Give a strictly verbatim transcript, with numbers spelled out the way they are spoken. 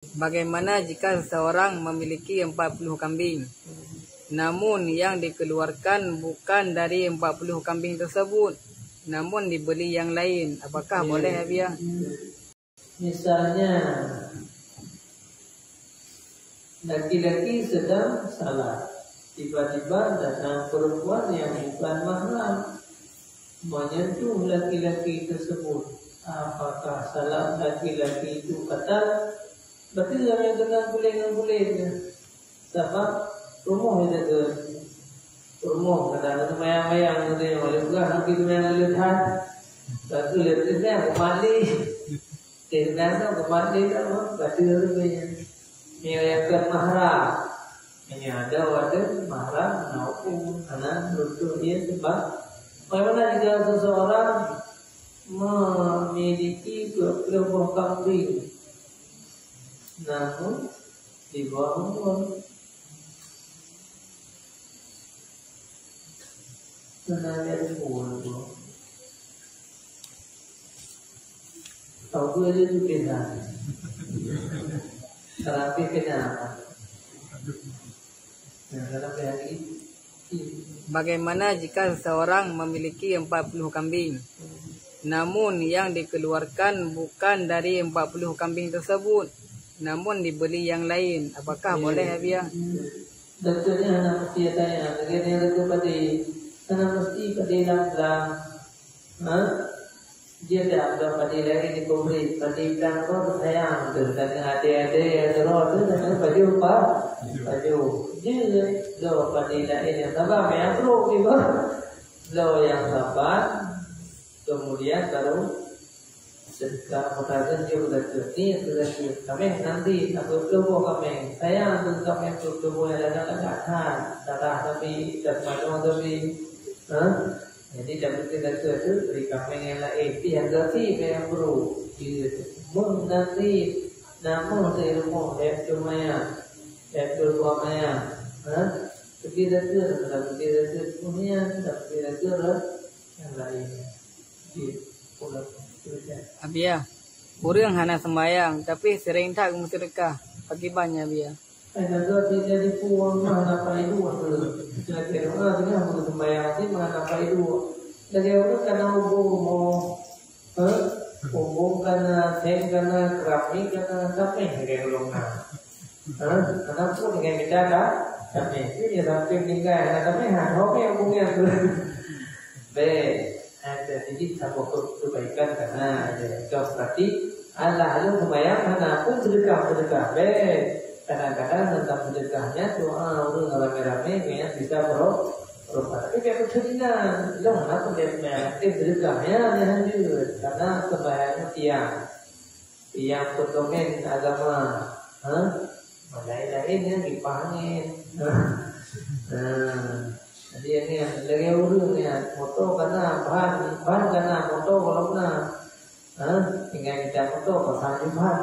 Bagaimana jika seseorang memiliki empat puluh kambing, namun yang dikeluarkan bukan dari empat puluh kambing tersebut, namun dibeli yang lain? Apakah boleh, Abiya? Misalnya, laki-laki sedang salat, tiba-tiba datang perempuan yang bukan mahram menyentuh laki-laki tersebut. Apakah salat laki-laki itu batal? Berarti yang kena kuleng-kuleng. Sabab rumoh jaga. Rumoh kadang seumayang-mayang, kata, "Walaupun lagi seumayang leuhat, tapi leuhat seumayang kembali." Eh, seumayang tu kembali dah, mah, kata dia. Yang, yang ke mahram. Yang ada, ada mahram, na hukum, karena runtuh dia sebab. Bagaimana jika seseorang memiliki dua puluh buah kambing, namun di bawah umur? Pernah lihat umur tu? Tahu tu aja tu kena. Terapi kena apa? Nah, kalau lagi, Bagaimana jika seseorang memiliki empat puluh kambing, namun yang dikeluarkan bukan dari empat puluh kambing tersebut, namun dibeli yang lain? Apakah boleh, Abiya? Doktor ni hana mesti tanya, lagi ni doktor padi. Hana mesti padi lam-lam. Ha? Dia dah ada padi lain di kubri, padi tang roh sayang tu, tengah ada-ada yang roh tu, tengah baju apa? Baju. Dia ada padi lain yang sabar, yang buruk juga. Lo yang sabar, kemudian baru sedekah, maka kan dia berkata, ni yang berkata, kami nanti, apa tubuh kami, sayang tu kami tu tubuh yang ada dekat hati, darah tapi, ikat manusia tapi, ha? Jadi, dalam keudeungan tu, bri kaméng nyang laén, pih hana gasien nyang brôk. Jeuet. Meuh nasib, na meuh teuh rumoh, lhèe ploh maya, lhèe ploh dua maya. Ha? Keudeungan tu, dalam keudeungan tu, meuh nyan, dalam keudeungan tu, nyang laén. Jeuet. Pulang. Terus, ya. Abiya, ureueng hana seumayang, tapi sering that meuseudeukah. Pakriban nyan, Abiya? Hai, na geuh di jadi puang mah na paidua tu. Lagèe ureueng teungoh beuseumayang cit mah na paidua. Lagèe ureueng ka na ubông rumoh. Ha? Ubông ka na, seng ka na, keramik ka na, sampéng lagèe ureueng na. Ha? Hana pun dengan kita ka, sampéng. Itu dia sampéng tinggai, hana sampéng, ha, ho mè ubông nyan tu. Bèk. Ada jadi saboh kebaikan ka na, ada. Contoh berarti, Allah lalu seumayang hana pun sedekah-sedekah. Bèk. Kadang-kadang tentang sedekahnya doa ureueng ramé-ramé nyan bisa bero-, berobat. Tapi biar betul ingat, lo hana pun dia seumayang, eh, sedekahnya dia lanjut. Karena sembahyangnya tiang. Nyang peudomen agama, ha? Laén-laén nyan kipaih angén. Ha. Jadi, nyan lagèe ureueng nyan, moto ka na, ban, ban ka na, moto gohlom na. Ha? Tinggai gita moto, pasang ju ban.